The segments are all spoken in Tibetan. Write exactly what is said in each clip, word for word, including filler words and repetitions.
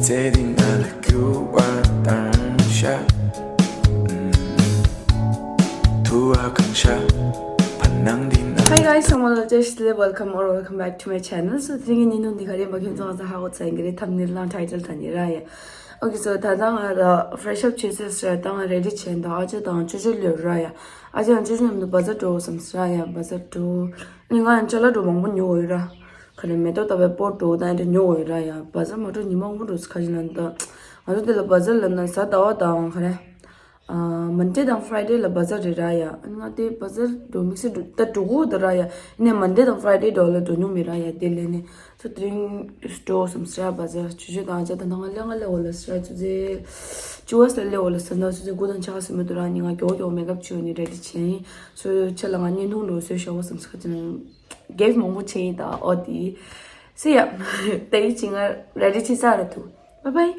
Sitting on a good one, down shot. Mm. Two, I can shot. Panang din. Hi guys, someone just welcome or welcome back to my channel. So today you know the kare makin so sa ha got sang gre thumbnail na title thani ra ya. Okay, so ད་ང་ལ་fresh up བྱེད་ཚེ་ཟེར་ད་ང་ready བྱས་འདུག་ཨ་ཅེ་དང་ཅོ་ཅོ་ལོས་ར་ཡ། ཨ་ཅེ་དང་ཅོ་ཅོ་མཉམ་དུ་བ་ཛར་འགྲོ་བསམ་ཟེར་ཡ། བ་ཛར་འགྲོ། ཨ་ནི་ང་ཡང་ཅ་ལག་འགྲོ་མང་པོ་ཉོ་འོས་ར། ག་རེ་མེ་ཏོག་ལྟ་བུའི་པོ་འགྲོ་ད་ཨེ་འདྲ་ཉོ་འོས་ར་ཡ། བ་ཛར་མ་འགྲོ་ཉི་མ་དབང་པོ་འགྲོ་ཁ་ཅིག་ན་འདུག་ང་ཚོ་འདི་ལ་བ་ཛར་ལབ་ན་གཟའ་ཟླ་བ་དང་ག་རེ། ཨ། Monday དང་Friday ལ་བ་ཛར་རེད་ར་ཡ། ཨ་ནི་ང་དེ་བ་ཛར་འགྲོ་དམིགས་བསལ་འགྲོ་ད་འགྲོ་གི་ཡོད་ད་ར་ཡ། ཨ་ནི་Monday དང་Friday འགྲོ་ལ་འགྲོ་མྱོང་མེད་ར་ཡ། དེ་ལས་ནི། ཚོ་དེ་རིང་འགྲོ་བསམ་ཟེར་བ་ཟེར། ཆུ་ཆུ་དང་ཨ་ཅག་ད་ནང་ལས་ང་ལས་འོ་ལ་ཟེར་ཆུ་ཚེ། ཆུ་བ་ཟེར་ལས་འོ་ལ་ཟེར་ན་ཆུ་ཚེ་དགུ་དང་ཆ་ཟེར་མི་འདུག་ར་ནི་ང་མགྱོགས་མགྱོགས་མེ་ཀབ་བྱས་ནི་ready བྱས་ཡིན། སོ་ཆ་ལ་ང་བརྙན་ཐུང་འགྲོ་བཟོས་ཤོག་བསམ་ཟེར་ཁ་ཅིག་gift མང་པོ་བྱས་ཡིན་ད་ཨོ་དེ། སི་ཡ། ད་ཡིན་ཅི་ང་ready བྱས་ཚར་ར་ཐུ། Bye bye.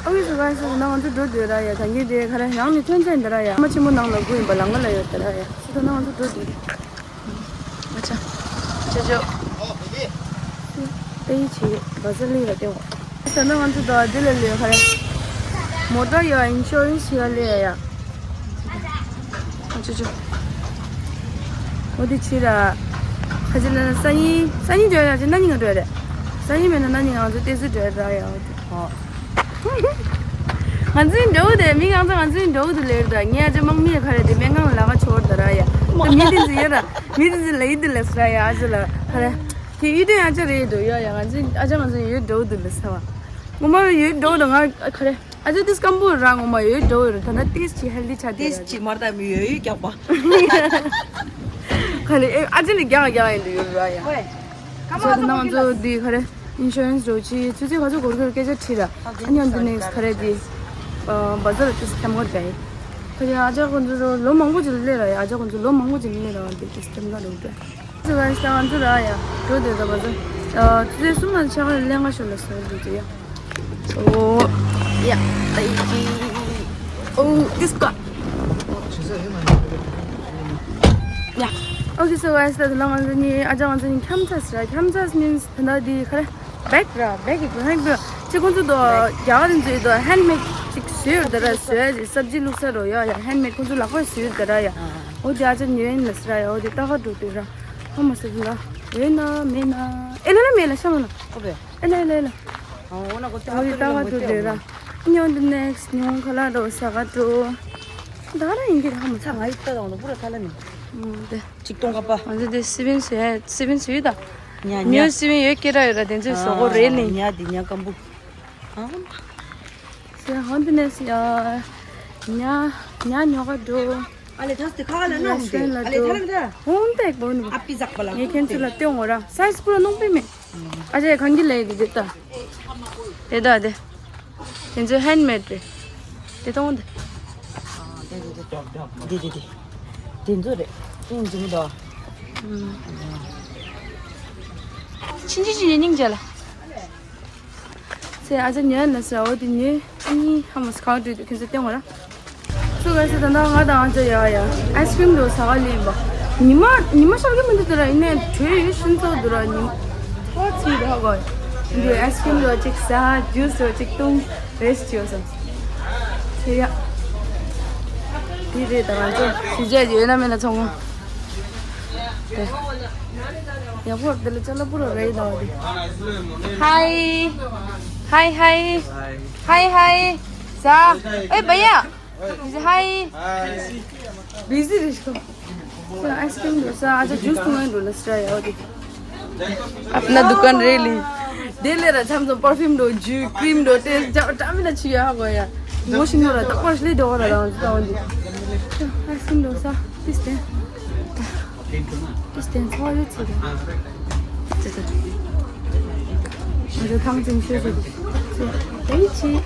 Okay, so guys, so ང་ཚོ་འགྲོ་འདོད་ར་ཡ། ད་ངས་དེ་ག་རེ་རང་ནས་ཐོན་ཚད་འདི་ར་ཡ། མ་ཆེན་མོ་ནང་ལ་སྒུག་ཡིན་པ་ལང་ཀ་ལ་ཡོད་དེ་ར་ཡ། སི་ད་ང་ཚོ་འགྲོ་འདོད། ཨ་ཅག་ཅོ་ཅོ། དེ་ཡི་ཆེ་བ་ཟ་ལི་ར་དེ་འོ། སི་ད་ང་ཚོ་ད་འདི་ལ་ལས་ག་རེ། མོ་ཊ་ཡ་insurance ཡ་ལས་ཡ་ཡ། ཨ་ཅོ་ཅོ། འོ་དེ་ཕྱིར་ར། ཁ་ཅིག་ལ་སང་ཉིན་སང་ཉིན་འགྲོ་ཡ་ཅིག་གནངས་ཉིན་ང་འགྲོ་ཡ་རེད། སང་ཉིན་མེད་ན་གནངས་ཉིན་ང་ཚོ་ཏོག་ཙམ་འགྲོ་ཡ་ར་ཡ། འོ་དེ་ཧོ། ང་ཚོའི་འགྲོ་དེ་མི་གང་ཚ་ང་ཚོའི་འགྲོ་དེ་ལེར་ད་ངས་ཨ་ཅག་དམག་མི་ཡ་ཁ་རེ་དེ་སྨན་ཁང་ལ་ལག་ཁ་ཆོར་ད་ར་ཡ། དེ་མི་དེ་ཚོ་ཡ་ར་མི་དེ་ཚོ་ལ་ཡི་དེ་ལ་ས་ཡ་ཨ་ཅག་ལ་ཁ་རེ། དེ་ཡི་དེ་ཨ་ཅག་རེད་འགྲོ་ཡ་ཡ། ང་ཚོའི་ཨ་ཅག་ང་ཚོའི་ཡོད་འགྲོ་དེ་ལ་ས་བ། ངོ་མ་ཡོད་འགྲོ་ད་ང་ཁ་རེ། ཨ་ཅག་དེ་སྐམ་པོ་ར་ངོ་མ་ཡོད་འགྲོ་ཡོད་རེད། ད་ན་ཏིས་ཅི་ཧེལ་དི་ཆ་དེ་ཏིས་ཅི་མར་ད་མི་ཡོད་ཡོད་རྒྱག་པ། ཁ་ལེ་ཨེ་ཨ་ཅག་ལི་རྒྱག་རྒྱག་ཡིན་དུ་ཡོད་ར་ཡ། ཝེ། ཀ་མ་ཚོ་ད་ན་ང་ཚོ་དེ་ཁ་རེ་insurance འགྲོ་ཆི་ཚུ་ཚི་ཁ་ཚོ་གོར་གོར་སྐད་ཆ་ཁྲི་ར། ཨ་ཉམ་དུ་ནེགས་ཁ་རེ་དེ། བ་ཟ་ལ་ཏིས་ཁ་མོ་དེ། ཁ་རེ་ཨ་ཅག་ཁོང་ཚོ་ལོ་མང་པོ་ཅིག་ལས་ར་ཡ། ཨ་ཅག་ཁོང་ཚོ་ལོ་མང་པོ་ཅིག་ལས་ར་བ་དེ་ཏིས་ཁ་མོ་ར་འགྲོ། ཚེ་བ་ཤ་ང་ཚོ་ར་ཡ། འགྲོ་དེ་ད་བ་ཚོ། ཚེ་གསུམ་ལ་ཆ་ག་ལས་ང་ཤོར་ལ་སོང་འགྲོ་དེ་ཡ། ཨོ། ཡ། ད་ཡི་ཅི། ཨོ། this car. ཡ། Okay, so guys, ད་ལ་ང་ཚོ་ནི་ཨ་ཅག་ང་ཚོ་ནི་ཁྱམ་ཚ་ཟེར་ར། ཁྱམ་ཚ་means ད་ལྟ་དེ་ག་རེ། bag ར། bag གི་bag ར། ཅི་ཁོང་ཚོ་དོ་རྒྱ་གར་འཛུལ་དོ་handmade ཅིག་བཟོས་ཡོད་ད་ར། བཟོས་ཡ་ཅིག་སབ་ཇི་བླུགས་ས་རོ་ཡ་ཡ། handmade ཁོང་ཚོ་ལག་པས་བཟོས་ཡོད་ད་ར་ཡ། ཨོ་དེ་ཨ་ཅག་ཉོས་ཡིན་ལ་ཟེར་ར་ཡ། ཨོ་དེ་ལྟ་ག་འགྲོ་དུས་ར། ཧ་མ་སི་ལ། ཡོད་ན་མེད་ན། ཨེ་ལ་ལ་མེད་ལ་ཤ་མ་ལ། ཨོ་བེ། ཨེ་ལ་ཨེ་ལ་ཨེ་ལ། ཨོ་ན་གོ་ཏེ་ཨོ་དེ་ལྟ་ག་འགྲོ་དེ་ར། ཉོ་འདི་next ཉོ་ཁ་ལ་རོ་ས་ག་འགྲོ། ད་ར་ཡིན་གྱི་ར་ཧ་མ་ཚ། ང་ཡི་ལྟ་དང་ལོ་པུ་ར་ཁ་ལ་ནི། ཨོ་དེ། ཅིག་སྟོང་ཀ་པ། ང་ཚོ་དེ་སི་བིན་སི་སི་བིན་སི་ཡོད་ད། ཉ་ཉ། ཉོ་སི་བིན་ཡོད་ཀྱི་ར་ཡོད་ར་དེ་ཚོའི་བཟོ་གོ་རེད་ནི། ཉ་དེ་ཉ་སྐམ་པོ། ཨ། སེ་ཧོན་དེ་ནས་ཡ། ཉ་ཉ་ཉོ་ག་འགྲོ། ཨ་ལེ་ཐ་སྟེ་ཁ་ལ་ནོ་ཧོན་དེ། ཨ་ལེ་ཐ་ལ་ཐ། ཧོན་དེ་གོ་ནི། ཨ་པི་ཟག་པ་ལ། ངས་ཁྱེད་ཚོ་ལ་སྟོན་འོ་ར། size པུ་ར་ནོང་པི་མེ། ཨ་ཅེ་གང་གི་ལས་ཀྱི་དེ་ལྟ། དེ་ལྟ་དེ། དེ་ཚོ་handmade རེད། དེ་གཏོང་དེ། དེ་དེ་དེ། དེ་དེ་དེ། དེ་ཚོ་རེད། ཨིན་ཇི་མི་དོ། ཕྱིན་ཅི་ཅི་ཡིན་སྙིང་རྗེ་ལ། ཚེ་ཨ་ཅག་ཉལ་ན་ཟེར་འོ་དེ་ཉལ་ཨ་ནི་ཧ་མ་སི་ཁང་དུ་ཁྱོད་ཚོ་སྟོན་འོ་ར། སུ་ག་ཟེར་ད་ང་དང་ཨ་ཅག་ཡ་ཡ་ice cream འགྲོ་ཟ་ག་ལེན་པ། ཉི་མ་ཉི་མ་ཤར་གི་མི་འདུག་དེ་ར་ཡིན་ནའི་དྲོད་ཡོད་ཤིན་ཙོག་འདུག་ར། ཉི་མ་ཐོག་ཚིག་དེ་ཧ་གོ་འདི་ice cream འགྲོ་ཅིག་ཟ། juice འགྲོ་ཅིག་བཏུང་། rest བྱོས་སམ། ཁྱེད་ཡ། དེ་རེད་ད་ང་ཚོ་ཞི་བྱས་ཡོད་ན་མེད་ན་ཚོང་། དེ། ཡག་པོ་དེ་ལ་ཅ་ལག་པུ་ར་རེད་ད་བ་དེ། Hi. Hi, hi. Hi, hi. ཟ། ཨེ་བ་ཡ། Hi. Busy རེད་ཤོ། ཁོས་ice cream འགྲོ་ས། ཨ་ཅག་juice འཐུང་ཡ་འགྲོ་ལ་སི་ཡ་འོ་དེ། अपना दुकान रह ली। དེ་ལས་ར་མཚམས་མཚམས་perfume འགྲོ། jus cream འགྲོ། དེ་ཅག་ཏྲ་མི་ན་ཆི་ཡ་ཧ་གོ་ཡ། ངོ་ཤེས་ནོ་ར་རྟག་པར་ཤི་ལེ་འགྲོ་བ་ར་རང་ཅི་ད་འོ་དེ། ice cream འགྲོ་ས། ཏིས་ཏེ། ཏིས་ཏེ་ཚོ་ཡོད་ཚེ་ར། ང་ཚོ་ཐང་ཅིང་ཤོད་ཤོད་དེ། དེ་ཆི།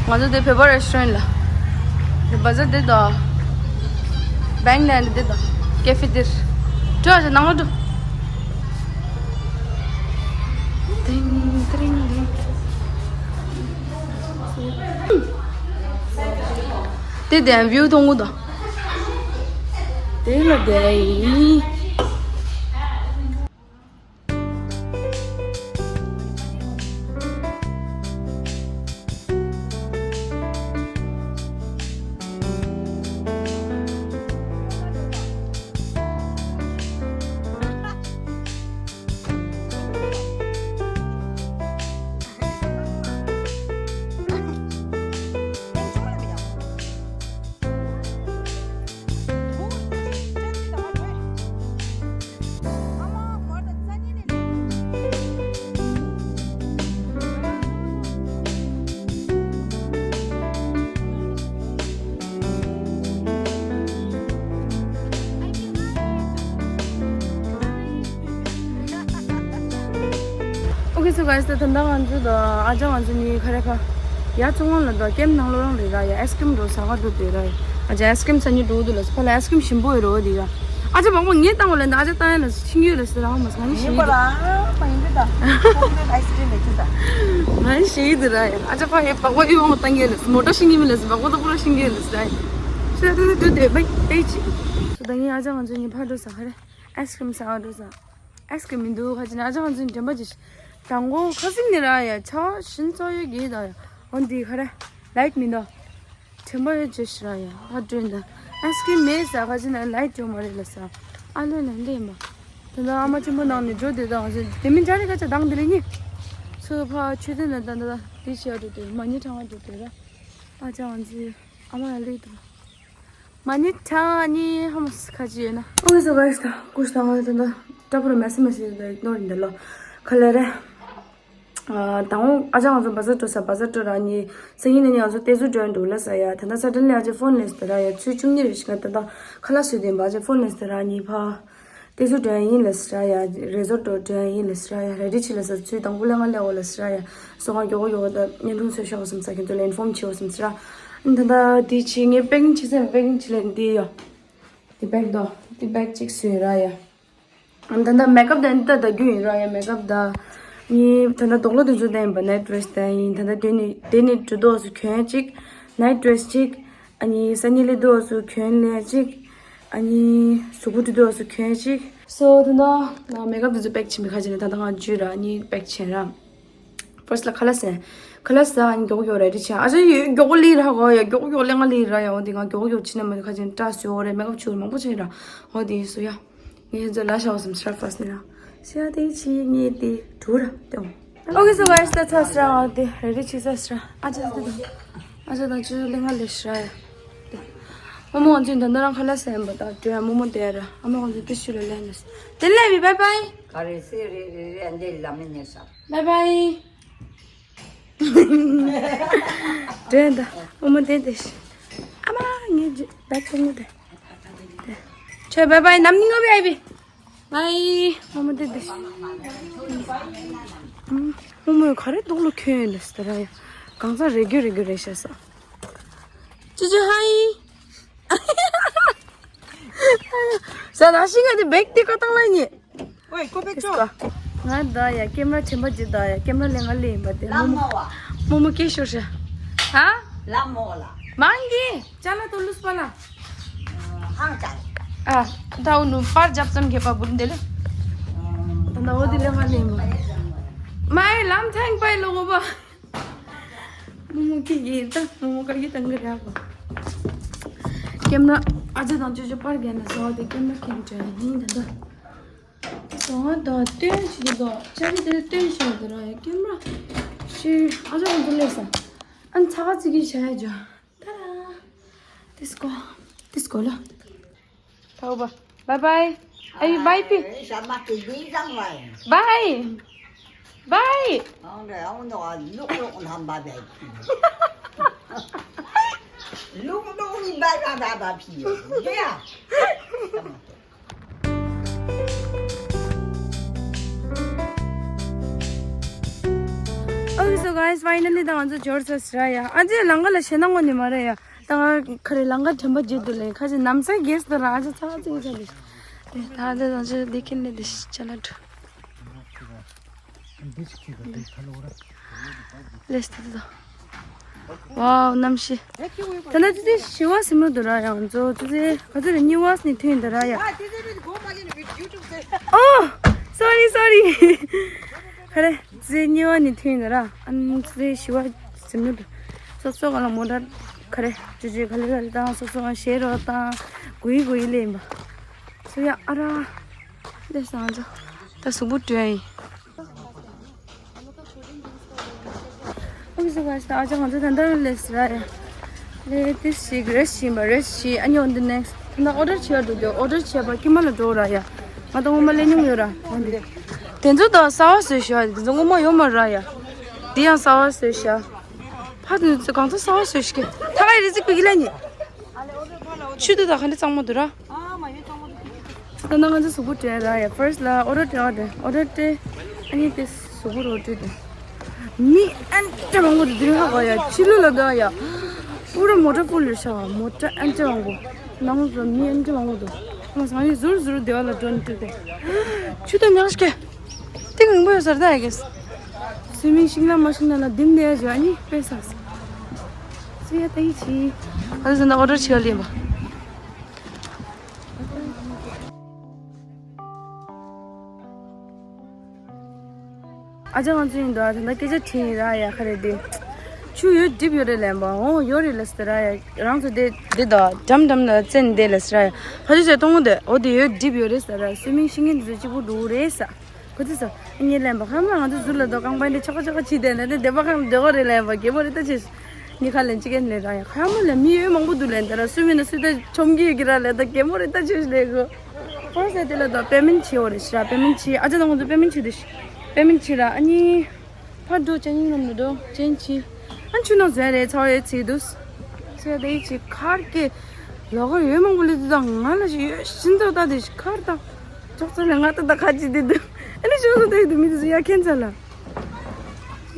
ང་ཚོ་འདི་བོད་པ་རེ་སི་ཊོ་རན་ཊི་ལ། འདི་བ་ཛར་འདི་དང་། བེང་ལན་འདི་དང་། ཀེ་ཧྥེ་འདིར། འགྲོ་ཨ་ཅག་ནང་ལ་འགྲོ། ཏིང་ཏིང་ཏིང་། དེ་དེ་བིའུ་མཐོང་གི་འདུག་དེ་ལ་དེ་ཡིན། Okay, so guys, ད་ད་ལྟ་ང་ཚོ་ད་ཨ་ཅག་ང་ཚོ་གཉིས་ཁ་རེ་ཁ་ཡ་ཚོང་ཁང་ལ་ད་ཀེམ་ནང་ལོགས་རང་རེད་ར། ཡ་ཨའི་སི་ཀྲིམ་འགྲོ་ཟ་ག་འགྲོ་དེ་ར། ཨ་ཅག་ཨའི་སི་ཀྲིམ་ཟ་སྙིང་འདོད་འདུག་ལ། ཕ་ལ་ཨའི་སི་ཀྲིམ་ཞིམ་པོ་ཡོད་རོ་དེ་ར། ཨ་ཅག་བག་མ་ངས་བཏང་བ་ལ་ད་ཨ་ཅག་བཏང་ཡ་ལ་ཤིང་ཡོད་ལ་ཟེར་ར། མ་ང་ནི་ཤིང་ཡོད་དེ། ང་ནི་ཤིང་ཡོད་དེ་ར། ཡ་ཨ་ཅག་ཕ་ཡ་བག་མ་ཡོད་བག་མ་བཏང་ཡ་ལ་མོ་ཊ་ཤིང་ཡོད་མི་ལ་ཟེར། བག་མ་ད་པུ་ར་ཤིང་ཡོད་ལ་ཟེར་ར། ཤི་ད་དེ་དེ་དེ་བེ་བེ་ཅི། སོ་ད་ངས་ཨ་ཅག་ང་ཚོ་གཉིས་ཕར་འགྲོ་ཟ་ག་རེ། ཨའི་སི་ཀྲིམ་ཟ་ག་འགྲོ་ཟ། ཨའི་སི་ཀྲིམ་མི་འདུག་ཁ་ཅིག་ན་ཨ་ཅག་ང་ཚོ་དྲན་པ་ཅིག་དང་པོ་ཁ་སིང་ནི་ར་ཡ་ཆ་ཤིན་ཙོ་ཡོད་གི་ད་ཡ། འོན་ཏེ་ཁ་རེ་ལའིཊ་མི་འདུག་དྲན་པ་ཡོད་ཅེས་ཤི་ར་ཡ། ཨ་དྲན་ད་ཨའི་སི་ཀྲིམ་མེད་ཟ་ཁ་ཅིག་ན་ལའིཊ་ཡོད་མ་རེད་ལ་ཟ། ཨ་ལོས་ལ་ལས་མ། ད་ད་ཨ་མ་ཆེན་པོ་ནང་ནས་འགྲོ་དེ་ད་ང་ཚོ་དེ་མིན་ཅ་རེ་ཁ་ཅིག་དང་དེ་རེ་གཉིས། ཚོ་ཕ་ཆུ་དེ་ན་ད་ད་ད་དེ་ཤི་ཡ་འགྲོ་དེ་མ་ཉི་ཁྲང་བ་འགྲོ་དེ་ར། ཨ་ཅག་ང་ཚོའི་ཨ་མ་ཡ་ལས་དང་། མ་ནི་ཐང་ནི་ཧམ་སི་ཁ་ཅི་ཡོད་ན། ཨོ་ཁེ་སོ་ག་ཡིས་ད་ཀུ་ཤི་ད་ང་ད་ད་ཏྲ་པུ་ར་མེ་སི་མེ་སི་ད་ཨིག་ནོར་ཡིན་ད་ལོ། ཁ་ལེ་རེ། ཨ་དང་པོ་ཨ་ཅག་ང་ཚོ་བ་ཟར་འགྲོ་ས། བ་ཟར་འགྲོ་ར་ནི་སང་ཉིན་ནས་ནི་ང་ཚོ་ཏེ་ཟུ་འགྲོ་འདུག་ལ་ས་ཡ། ད་ད་སེ་ཊར་ཌེ་ཨ་ཅག་ཕོན་ལེན་སི་ད་ར་ཡ། ཚོུད་བཅུ་གཉིས་རེ་ཞིག་ང་ད་ད་ཁ་ལག་བཟོས་དེ་བ་ཨ་ཅག་ཕོན་ལེན་སི་ད་ར་ནི་ཕ། ཏེ་ཟུ་འགྲོ་ཡ་ཡིན་ལ་སི་ར་ཡ། རེ་ཟོར་ཊ་འགྲོ་ཡ་ཡིན་ལ་སི་ར་ཡ། རེ་ཌི་བྱེད་ལ་ས་ཚུལ་དང་པོ་ལས་ང་ལས་འོ་ལ་སི་ར་ཡ། སོ་ང་མགྱོགས་པོ་མགྱོགས་པོ་ད་བརྙན་ཐུང་བཟོས་ཤོག་བསམ་ས་ཁྱེད་ཚོ་ལ་ཨིན་ཕོམ་བྱེད་འོ་བསམ་སི་ར། ད་ད་འདི་བྱེད་ངས་པེ་ཀིང་བྱེད་ས་པེ་ཀིང་བྱེད་ལ་འདི་ཡོ། འདི་བེག་དོ། འདི་བེག་གཅིག་བཟོས་ར་ཡ། ད་ད་མེག་ཨབ་ད་འདི་ད་ད་རྒྱུ་ཡིན་ར་ཡ། མེག་ཨབ་ད། ངས་ད་ད་དོག་ལོ་དེ་ཚོ་ད་ཡིན་པ་ནའིཊ་ཌི་རེ་སི་ད་ཡིན། ད་ད་དེ་ནི་དེ་ནི་གྲུ་དོག་སུ་གྱོན་གཅིག་ནའིཊ་ཌི་རེ་སི་གཅིག་ཨ་ནི་སང་ཉིན་ལས་དུ་འོ་སུ་གྱོན་ལས་གཅིག་ཨ་ནི་གཟུགས་པོ་དུ་དུ་འོ་སུ་གྱོན་གཅིག་སོ་དེ་ན་ང་མེག་ཨབ་དེ་ཚོ་པེག་བྱེད་མི་ཁ་ཅིག་ནས་ད་ལྟ་ང་འཇུས་ར་ཨ་ནི་པེག་བྱེད་ར། ཕར་སི་ལ་ཁ་ལག་ཟས། ཁ་ལག་ཟ་ཨ་ནི་མགྱོགས་མགྱོགས་རེ་ཌི་བྱེད། ཨ་ཅག་ཡོད་མགྱོགས་མགྱོགས་ལི་ར་གོ་ཡ། མགྱོགས་མགྱོགས་ལས་ང་ལི་ར་ཡ། འོ་དེ་ང་མགྱོགས་མགྱོགས་བྱེད་ན་མ་ཁ་ཅིག་ནས་སྐྲ་སུ་འོ་རེ་མེག་ཨབ་བྱུག་མང་པོ་བྱེད་ར། འོ་དེ་སུ་ཡ། ངས་ཚོ་ལ་ཤ་བ་སམ་སྲ་ཕ་སི་ན། སི་ཡ་དེ་ཆི་ངས་དེ་གྲུ་ར་དེ་འོ། ཨོ་ཁེ་སོ་ག་ཡིས་ད་ཚ་སྲ་ཨ་དེ་རེ་རེ་ཆི་ཚ་སྲ། ཨ་ཅག་དེ་དང་། ཨ་ཅག་དང་ཆུ་ལེ་ང་ལེ་སྲ་ཡ། དེ། མོ་མོ་ང་ཚོའི་འདི་འདི་རང་ཁ་ལག་ཟ་ཡིན་པ་ད་དྲོད་མོ་མོ་དེ་ར། ཨ་མ་ང་ཚོ་དེ་ཤུ་ལ་ལེ་ནས། དེ་ལེ་བི་བའི་བའི། ག་རེ་སེ་རེ་རེ་རེ་འདི་ལ་མི་ཉེ་ས། བའི་བའི། དྲན་ད། ཨོ་མ་དེ་དེ་ཤི། ཨ་མ་ངའི་ཇི་བེག་ཐོང་མོ་དེ། དེ། ཆོས་བའི་བའི་ནམ་ནིང་ཨོ་བའི་བའི། བའི། ཨོ་མ་དེ་དེ་ཤི། ཨོ་མ་ག་རེ་དོག་ལོ་ཁྱོད་ཡོད་ནས་ཟེར་ར་ཡ། གང་ཚ་རེ་རྒྱུ་རེ་རྒྱུ་རེ་ཤ་ས། ཅི་ཅི་ཧའི། ཟ་ན་ཤི་ང་དེ་བེག་དེ་ཀ་ཏང་ལ་ཉེ། ཨོའི་ཀོ་པེ་ཅོ། ང་ད་ཡ་ཀེམ་ར་ཆེན་པོ་ཅིག་ད་ཡ་ཀེམ་ར་ལེ་ང་ལེ་ཡིན་པ་དེ་ལ་མོ་མོ་མོ་མོ་སྐད་ཤོར་ཤ། ཧ། ལ་མོ་ལ། མང་གི། ཅ་ལ་ཏོ་ལུས་པ་ལ། ཧང་ཅང་། ཨ། ད་འུ་ནུ་པར་རྒྱབ་ཙམ་གེ་པ་བུར་འདེ་ལེ། ད་ད་འོ་དེ་ལེ་ང་ལེ་ཡིན་པ། མའི་ལམ་ཐེང་པའི་ལོ་གོ་པ། མོ་མོ་ཀི་གི་ད་མོ་མོ་ཀ་གི་ཏང་གི་ར་གོ། ཀེམ་ར་ཨ་ཅེ་དང་ཅོ་ཅོ་པར་རྒྱབ་ན་ཟོ་དེ་ཀེམ་ར་ཁེམ་ཅོ་ཡིན་ད་ད། ཟོ་ང་ད་སྟོན་ཞིག་ད་ཅ་ལི་དེ་སྟོན་ཞིག་ད་ར་ཡ་ཀེམ་ར་ཤི་ཨ་ཅེ་ང་ཚོ་ལེ་ས་ཨན་ཚ་ག་ཙི་གི་ཤ་ཡ་ཇོ་ད་ར། དིས་ཀོ་དིས་ཀོ་ལ། ཐའོ་བ། Bye bye. Are you bye pi? Bye. Bye. Okay, so Guys, finally ད་ང་ཚོ་འབྱོར་ཚར་ཟེར་ཡ། ཨ་ཅེ་ལམ་ཁ་ལ་ཞེད་སྣང་ངོ་ནི་མ་རེད་ཡ། ད་ང་ཁ་རེ་ལམ་ཁ་དྲན་པ་བརྗེད་འདུག་ལེ། ཁ་ཅིག་ནམ་སའི་གེས་ད་ར་ཨ་ཅེ་ཚ་བ་ཚིག་ཚ་ལེ། ད་ཨ་ཅེ་ང་ཚོ་ལི་ཁིན་ལི་དི་ཤི་ཅ་ལ་འགྲོ། ལེས་ཏི་ཏི། ཝའོ། གནམ་གཤིས། ད་ནི་ཙི་ཙི་ཞི་བ་ཟིན་མོ་འདུག་ར་ཡ། ང་ཚོ་ཙི་ཙི་ག་ཚོད་རེད། གཉིས་པ་ནས་ཐོན་འདུག་ར་ཡ། ཨོ། སོ་རི་སོ་རི། ཧ་རེ། ཙི་གཉིས་པ་ནས་ཐོན་འདུག་ར། ཨ་ནི་ཙི་ཙི་ཞི་བ་ཟིན་མོ་འདུག་སོ་སོ་ག་ལ་མོ་ཊ་ག་རེ་ཅི་ཅི་ག་ལེ་ག་ལེ་བཏང་། སོ་སོ་ག་ཞེ་རོ་བཏང་། གུ་ཡི་གུ་ཡི་ལེན་པ། སུ་ཡ་ཨ་ར། ལེས་ང་ཚོ་ད་གཟུགས་པོ་བཀྲུས་ཡིན། ཨོ་ཁེ་སོ་ག་ཨ་ཅག་ང་ཚོ་ད་ལྟ་ལེས་ར་ཡ། ལེ་ཏི་ཞིག་རེས་བྱིན་པ་རེས་བྱིན། ཨ་ནི་on the next ད་ལྟ་ཨོ་ཌར་བྱེད་ཡ་འདུག་དེ་ཨོ་ཌར་བྱས་པ་ཀི་མ་ལ་འགྲོ་ར་ཡ། ང་ད་སྔོན་མ་ལེན་མྱོང་ཡོད་ར། འོན་ཏེ་དེ་ཚོ་ད་གསར་པ་བཟོས་ཤག་དེ་ཚོ་སྔོན་མ་ཡོད་མ་ར་ཡ། འདི་ཡང་གསར་པ་བཟོས་ཤག་ཕ་དེ་ཚོ་གང་ཚོ་གསར་པ་བཟོས་ཤག་ད་ག་ཡི་རི་ཙི་ཀུ་གི་ལ་ནི། ཆུ་དུ་ད་ག་འདྲ་གཙང་མ་འདུག་ར། ད་ནང་ང་ཚོ་གཟུགས་པོ་བཀྲུས་ར་ཡ། ཕར་སི་ལ་ཨོ་ཌར་སྤྲད་ཨོ་ཌར་སྤྲད། ཨ་ནི་དེ་གཟུགས་པོ་རོ་བཀྲུས་ཏེ། མི་ཨན་ཏྲ་མང་པོ་འདུག་དེ་རིང་ཧ་གོ་ཡ། ཕྱི་ལོགས་ལ་འདུག་ཡ། པུ་ར་མོ་ཊ་ཕུལ་ལ་ཤ་བ། མོ་ཊ་ཨན་ཏྲ་མང་པོ། ནང་ལ་མི་ཨན་ཏྲ་མང་པོ་འདུག་ང་སང་ཡི་ཟུར་ཟུར་སྡེ་བ་ལ་འགྲོ་ནི་བཀྲུས་ཏེ། ཆུ་དང་ཉག་ཤ་ཀེ། ཏིང་རིང་པོ་ཡོད་ས་རེད་ད། ཨའི་གེས་སུ་མིང་ཤིང་ལ་མ་ཤིང་ལ་ལ་ལྡིང་ནས་ཡ་ཇོ་ཨ་ནི་དཔེ་ས་སུ་ཡ་ད་ཡི་ཆི། ཨ་ཟེར་ན་ཨོ་ཌར་བྱེད་ཡ་ལེན་པ། ཨ་ཅག་ང་ཚོ་ཡིན་དོ། ཨ་ད་ལྟ་སྐད་ཆ་དྲིས་ཡིན་ར་ཡ། ག་རེ་དེ། ཆུ་ཡོད་སྒྲིབ་ཡོད་རེད་ལན་པ། འོ་ཡོད་རེད་ལ་ཟེར་ར་ཡ། རང་ཚོ་དེ་དེ་དོ་འགྲམ་འགྲམ་ལ་བཙན་དེ་ལ་ཟེར་ར་ཡ། ཕ་ཆུ་ཆ་གཏོང་གོ་དེ། འོ་དེ་ཡོད་སྒྲིབ་ཡོད་རེད་ཟེར་ར། སུ་མིང་ཤིང་ངན་དེ་ཚོ་གཅིག་པུ་འགྲོ་གི་རེད་ཟེར། ཁོ་ཚོས་ས་ངའི་ལན་པ་ཁ་མ་ང་ཚོ་ཟུར་ལ་དོ་རྐང་པ་འདི་ཆོག་ཆོག་ཆི་དེ་ན་དེ་དེ་པ་ཁང་དེ་གོ་རེད་ལན་པ། གད་མོ་རེད་ད་ཆེ། ནི་ཁ་ལན་ཅི་གན་ལེ་ར་ཡ། ཁ་མོ་ལ་མི་ཡོད་མང་པོ་འདུག་ལན་ད་ར། སུ་མི་ན་སུ་ད་ཆོམ་གི་ཡོད་གི་ར་ལེ། ད་གད་མོ་རེད་ད་ཆེ་ལེ་གོ། ཕར་སི་དེ་ལ་ད་པེ་མེན་ཊི་བྱེད་འོ་རེད་ཤི་ར། པེ་མེན་ཊི་བྱེད། ཨ་ཅག་ད་ང་ཚོ་པེ་མེན་ཊི་བྱེད་དུ་ཤི། པེ་མེན་ཊི་བྱེད་ར། ཨ་ནི་ཕར་འགྲོ་ཅན་ཡིན་ནམ་འགྲོ་ཅན་ཆི། ཨ་ཆུ་ནང་ཟེར་རེད་ཚ་བ་ཡོད་ཚིག་འདུག་ཚེ་དེ་ཡི་ཆི་ཁར་ཀེ། ལོ་ག་ཡོད་མང་པོ་ལེ་དུ་དང་ང་ལ་ཞིག་ཡོད་ཤིན་ཏུ་ད་དེ་ཤི་ཁར་དང་། ཅོག་ཙེ་ལ་ང་ད་ད་ཁ་ཅི་དེ་འདུག་ཨ་ནི་ཤོག་ཟོ་དེ་དུ་མི་དེ་ཚོ་ཡ་ཁྱེད་ཚ་ལ།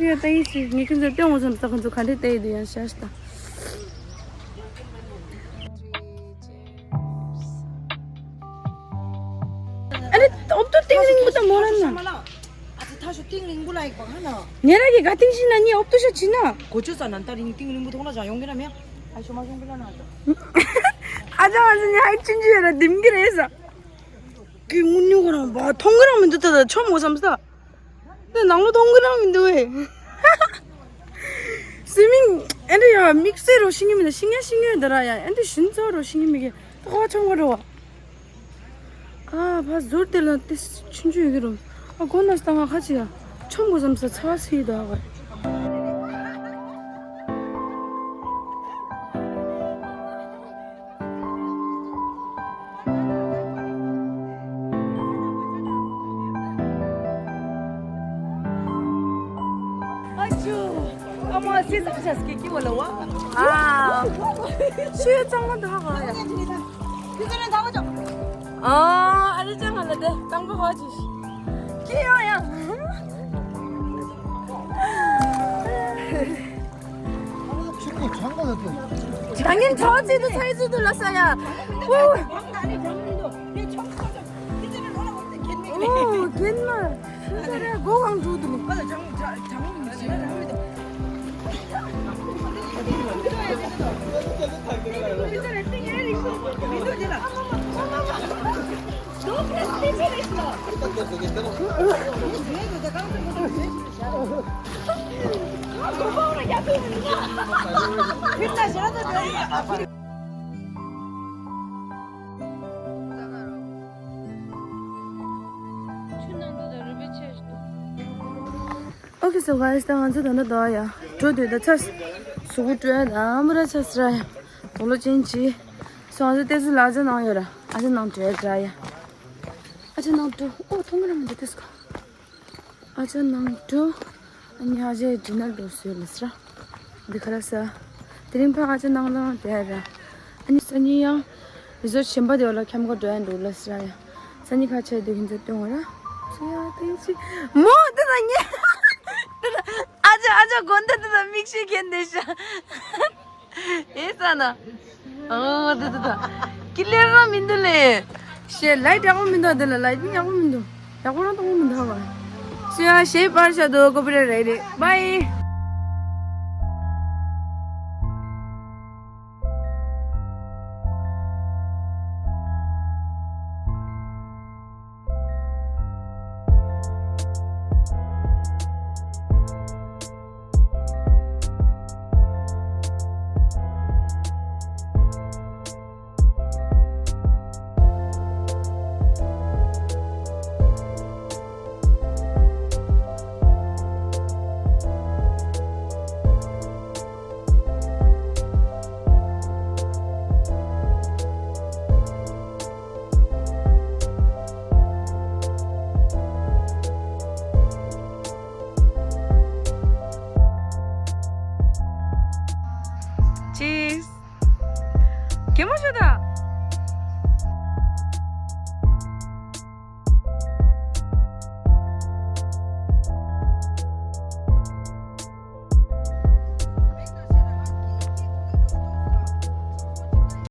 ཡ་ད་ཡི་ཆི་ངས་ཁྱེད་ཚོ་སྟོན་འོང་སམ་ས་ཁོང་ཚོ་ག་འདྲེ་ད་ཡི་དུ་ཡང་ཤ་ཤི་ད། ཨ་ནི་ཨོབ་ཏུ་ཏིང་རིང་པོ་ད་མོ་ར་ན། ཨ་ཙི་ཐ་ཤོ་ཏིང་རིང་པོ་ལ་ཡིག་པ་ཧ་ན། ཉེ་ར་གི་ག་ཏིང་ཤི་ན་ནི་ཨོབ་ཏུ་ཤ་ཆི་ན། གོ་ཆོད་ས་ན་ད་རིང་ཏིང་རིང་པོ་ཐོང་ལ་ཅང་ཡོང་གི་ན་མེ། ཨ་ཤོ་མ་ཤོང་གི་ལ་ན་ད། ཨ་ཅག་ཨ་ཙི་ཉ་ཧའི་ཆུན་ཆུ་ཡ་ར་ལྡིམ་གི་རེད་ས། གི་ངུ་ནུ་གོ་རང་བ་མཐོང་གི་རང་མི་འདུག་ད་ད་ཆོམ་གོ་བསམ་ས། ནི་ནང་ལོ་མཐོང་གི་རང་མི་འདུག་ཨེ། སུ་མིང་ཨེ་འདྲ་ཡ་དམིགས་བསལ་རོ་ཤི་ངེ་མི་འདུག་ཤི་ངེ་ཤི་ངེ་འདི་ར་ཡ་ཨེ་འདྲ་ཞུན་ཚོ་རོ་ཤི་ངེ་མི་གི་ད་ཁོ་ཆོམ་གོ་རོ་བ། ཨ་ཕ་ཟུར་དེ་ལ་དེ་ཆུན་ཆུན་ཡོད་ཀྱི་རུང་ཨ་གོ་ན་སྟངས་ཨ་ཁ་ཅི་ཡ་ཆོམ་གོ་བསམ་ས་ཚ་བ་སི་ཡི་ད་ཨ་ག་ཨ་ཅོ། ཨ་མ་སི་ཙག་ཅག་གི་ཀི་བ་ལ་བ། ཨ། ཆུ་གཙང་མ་འདུག་ཧ་གོ་ཡ། ཨ་ཨ་རི་ཅང་ང་ལ་དེ་དང་པོ་ཧ་ཅི། ཀི་ཡོ་ཡ། ད་ངན་ཚ་བ་ཚིག་ཏུ་ཚ་ཡི་ཚིག་ཏུ་ལ་ས་ཡ། ཨོ། ཨོ་གན་མ། ཤུ་ས་རེ་སྒོ་གང་འགྲོ་དུ་ནི། Okay, so guys, ད་ང་ཚོ་ད་ནི་ད་ཡ་འགྲོ་དུས་ད་ཚ་གཟུགས་པོ་བཀྲུས་ད་མོ་ར་ཚ་སི་ར་ཡ་དོ་ལོ་ཅན་ཅི། སོང་ང་ཚོ་ཏེ་ཚུ་ལ་ཨ་ཅག་ནང་ཡོད་ར་ཨ་ཅག་ནང་བྲོས་ར་ཡ། ཨ་ཅག་ནང་འགྲོ། ཨོ་མཐོང་གི་ར་མི་འདུག་ཏེ་སི་ཀ་ཨ་ཅག་ནང་འགྲོ། ཨ་ནི་ཨ་ཅག་ཌི་ནར་འགྲོ་སོས་ལ་སི་ར། འདི་ག་ར་ས། དེ་རིང་ཕ་ཨ་ཅག་ནང་ལ་བསྡད་ར། ཨ་ནི་སང་ཉིན་ཡང་རི་ཟོར་ཊི་གཞན་པ་དེ་བ་ལ་ཁྱམས་ཁ་འགྲོ་ཡ་འདུག་ལ་སི་ར་ཡ། སང་ཉིན་ཁ་ཆེ་དུས་ཁྱེད་ཚོ་སྟོན་བ་ར། སི་ཡ་ཏིང་ཅི། མོ་དེ་ན་ཉེ། དེ་ན་ཨ་ ཨ་ཅག་ཨ་ཅག་དགོན་སྡེ་དེ་དང་མིག་ཤེལ་གྱོན་བསྡད་ཤག་ཨེ་ས་ན། ཨོ་དེ་དེ་དེ། ཀི་ལེར་རང་མི་འདུག་ལེ། ཤེ་ལའིཊ་ཡག་པོ་མི་འདུག་དེ་ལ་ལའིཊ་ནིང་ཡག་པོ་མི་འདུག་ཡག་པོ་རང་གཏོང་གི་མི་འདུག་ཧ་གོ། སུ་ཡ་ཞེས་པར་བྱ་དོ་ཀོ་པི་ར་རེད་རེད། བཱའི།